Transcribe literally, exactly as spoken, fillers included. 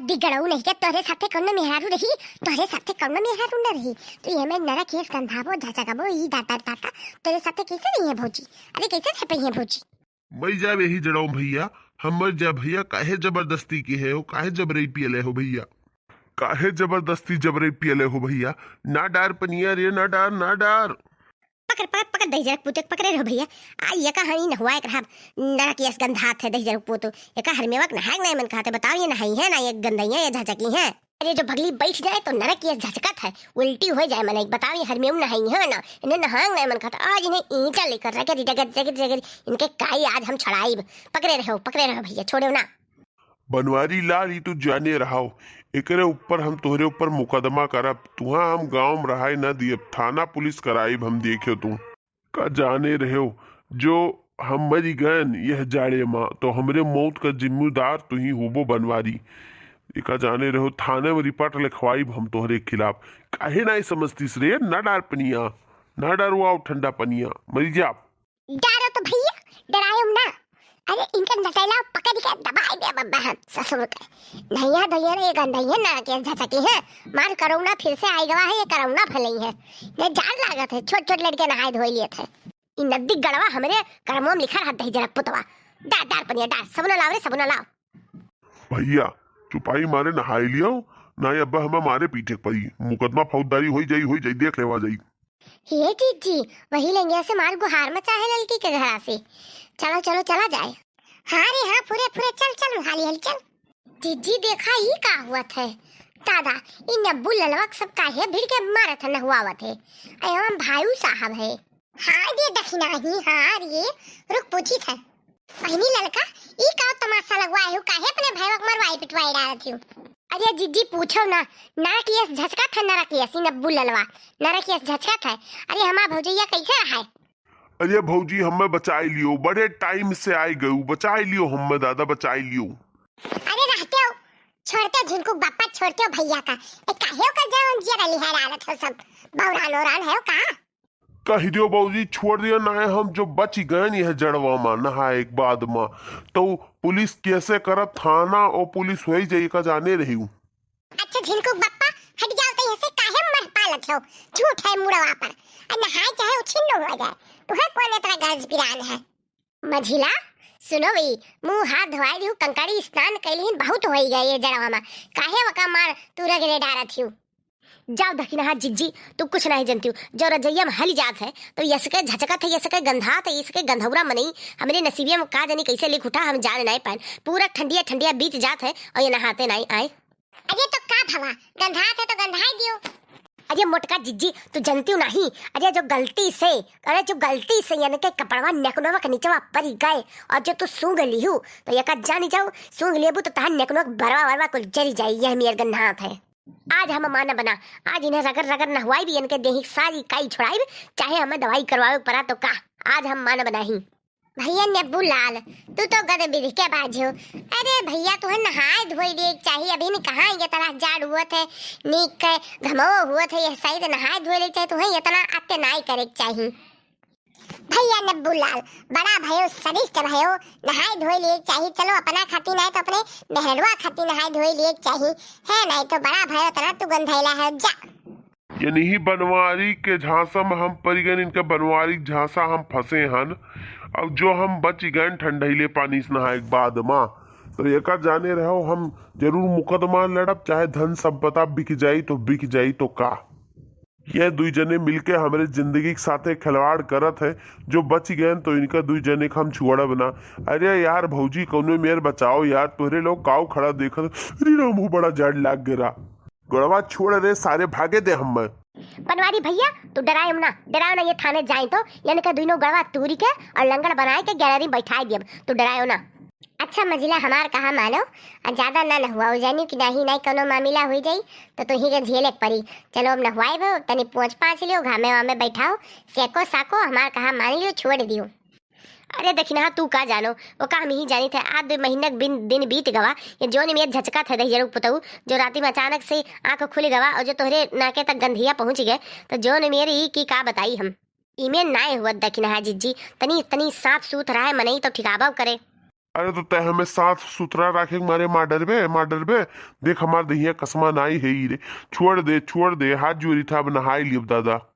दिगड़ऊ नहीं के तोहरे साथे कौनो मेहरारू रही, तोहरे साथे कौनो मेहरारू न रही। तो ये में नरक ये गंधाबो, झचकबो, ई दाता दाता, तोहरे साथे कैसे रही है भौजी? अरे कैसे रह पई है भौजी? मर जा यही जड़ाऊ भैया, हम मर जा भैया, काहे जबरदस्ती की है हो, काहे जबरई पियले हो भैया, काहे जबरदस्ती जबरई पियले हो भैया, ना डार पनिया रे, ना डार, ना डार। पकड़, पकड़, पकड़, दहिजरक पूत के पकड़े रहो भैया। आ, ये का हनी नहुआ एक रहब, नरक यस गंधात है दहिजरक पूत। ये का हरमेवा के नहाए के नाई मन कहते, बताओ, ये नहाई है ना, ये गंदई है, ये झचकी है। अरे, जो भगली बैठ जाए तो नरक यस झचकत है, उल्टी हो जाए मन। बताओ, ये हरमेऊ नहाई है ना, इन्हें नहाए के नाई मन कहते। आज इन्हें ईंटा लेकर रगड़, रगड़, रगड़, रगड़, इनके काई आज हम छड़ाइब। पकड़े रहो, पकड़े रहो भैया, छोड़ो ना। बनवारी लाल, ई तू जाने रहाव, एकरे ऊपर हम तोहरे ऊपर मुकदमा करब। तुहाँ हम गाँव में रहाए न दियब, थाना पुलिस कराइब हम, देख्यो तू। का जाने रह्यो, जो हम मरी गयन यह जाड़े मा, तो हमरे मौत का जिम्मेदार तुही होबो बनवारी। एका जाने रह्यो, थाने में रिपोर्ट लिखवाइब हम तोहरे खिलाफ। काहे नाई समझतीस रे, ना डार पनिया, ना डरवाओ ठंडा पनिया, मरी जा। डरो तो भैया, डरायो ना। अरे इनके नटैला पकड़ के दबाई दे बब्बा हम ससुर के। नैया धैया रे गंधैया ना के झचकी है। मार करौना फिर से आई गवा है, ये करौना फैलई है। ये जान लागत है, छोट छोट लड़के नहाए धोए लिए थे। ई नद्दी गड़वा हमरे करमों में लिखा रहत दहिजरक पुतवा। डार, डार पनिया डार, सबुना लाव रे, सबुना लाव। भैया, चुपाई मारे नहाई लियो, ना अब हमें मारे पीटे के पड़ी। मुकदमा फौजदारी होई जाई, होई जाई, देख लेवा जाई। हे जीजी, वही लंगिया से मार गुहार मचाहे ललकी के घरा से। चलो, चलो, चला जाए। हाँ रे हाँ, फुरे, फुरे, चल, चल, हाली, हाली, चल। जीजी, देखा ई का हुआ थे? दादा, ई नब्बू ललवा के सब काहे भिड़ के मारत है, नहुआवत है? अरे हम भाई साहब है। हाँ रे दखिनाही, हाँ रे, रुक पूछी थे। बहिनी ललका, ई का तमाशा लगवाए हो? काहे अपने भाईवा के मरवाई पिटवाई डालत हो? अरे जीजी पूछो ना, नरक यस झचका था, नरक यस, ई नब्बू ललवा, नरक यस झचका था। अरे हमार भौजैया कैसे रहा है? अरे भौजी, हमें बचाई लियो, बड़े टाइम से आए गए, बचाई लियो हमें दादा, बचाई लियो। अरे रहते हो, छोड़ते हो झिनकू बापा, छोड़ते हो भैया का। ए, काहे ओकर जवन जिया रली है डालत हो सब, बौरान ओरान है का? कह दियो भौजी, छोड़ दियो, ना हम जो बच गए नहीं है जड़वा मा, नहाए एक बाद मा, तो पुलिस कैसे करत, थाना और पुलिस होई जाई, का जाने रही हूँ। अच्छा झिनकू बप्पा, हट जाओ तो यहाँ से, काहे मर पालत हो, झूठ है मुड़वा पर। और नहाए चाहे उछिन्न हो जाए, तुहे कौन इतना गरज पिरान है? मझिला, सुनो बई, मुँह हाथ धोआई दिहु, कंकड़ी स्नान कैलिहिन, बहुत होई गए ये जड़वा मा, काहे वका मार तू रगड़े डारत हिउ? जाओ दखिनहा जिज्जी, तू कुछ नहीं जनतिउ। जो रजइया में हली जात है, तो यसके झचकत है, यसके गंधात है, यसके गंधौरा मनई। हमरे नसीबिया में का जानी कैसे लिख उठा, हम जान नहीं पाएन। पूरा ठंडिया ठंडिया बीत जात है और ये नहाते नहीं आए। अरे तो का भवा, गंधात है तो गंधाई दियो। अरे मोटका जिज्जी, तू जनतिउ नहीं। अरे जो गलती से, अरे जो गलती से यानी के कपड़वा नेकनवा के नीचवा परी गए और जो तू सूंघ लिहू, तो यका जानी जाओ, सूंघ लेबू तो तहार नेकनवा के बरवा वरवा कुल जरी जाई, यह मेर गंधात है। आज हम मानब ना, आज इन्हें रगड़ रगड़ नहवाइब, इनके देही सारी काई छोड़ाइब, चाहे हमें दवाई करवावे के पड़ा तो का, आज हम मानब नहीं। भैया नेब्बू लाल, तू तो गद बिध के बाझो। अरे भैया, तुहे नहाए धोए लिए चाहिए, अभी नहीं कहाँ ये तरह जाड़ हुआ थे, नीक के घमो हुआ थे, यह सही तो नहाए धोए लिए चाहिए, तुहे इतना अत्य नाई करे के चाहिए। भैया नब्बू लाल, बड़ा भयो, सरिष्ठ भयो, नहाए धोए लिए चाही। चलो, अपना खाती नाहीं तो अपने मेहरवा खाती नहाए धोए लिए चाही, है नाहीं तो बड़ा भयो तना तू गंधैला है, जा। यनही बनवारी के झांसा में हम परि गए, इनके बनवारी के झांसा हम फंसे हन। अब जो हम बच गए ठंडैले पानी से नहाए के बाद मा, तो एका जाने रहो, हम जरूर मुकदमा लड़ब, चाहे धन संपदा बिक जाई तो बिक जाई तो का। ये दुई जने मिलके हमरे जिंदगी के साथे खिलवाड़ करत है। जो बच गए तो इनका दुई जने का हम छुआड़ब ना। अरे यार भौजी, कौनो मेर बचाओ यार, तोहरे लोग काऊ खड़ा देखत। अरे राम हो, बड़ा जड़ लाग गया। गड़वा छोड़ रे सारे, भागे दे हमें। बनवारी भैया, तू डरायो ना, डरायो ना, ये थाने जाए तो इनका दुइनो गड़वा तूरी के और लंगड़ बनाए के गैलरी में बैठाए दियब, तू डरायो ना। अच्छा मझिला, हमार कहा मानो, आ ज्यादा ना नहुआओ, जानी कि नाही, नाही कौनो मामिला हुई जाई, तो तुही के झेले के पड़ी। चलो अब नहुआइब, तनी पोंछ पाँछ लियो, घामे वामे बैठाओ, सेको साको, हमार कहा मान लियो, छोड़ दियो। अरे दखिनहा, तू का जानो, वो का हम ही जानी थे, आज दो महीना के बिन, दिन बीत गवा, ये जोन मेर झचका थे दहिजरू पुतऊ, जो राती में अचानक से आँख खुल गवा और जो तोहरे नाके तक गंधिया पहुँच गए, तो जोन मेर ई की का बताई हम। इमे नाय हुआ दखिनहा जिज्जी, तनी, तनी साफ सुथरा है, मनई तो ठिकाबा करे। अरे तो तै हमें साफ सुथरा राखे के मारे मार डरबे, मार डरबे। देख हमार दहिया कसमा नाई है ही रे। छोड़ दे, छोड़ दे, हाथ जोड़ी था, अब नहाई लियब दादा।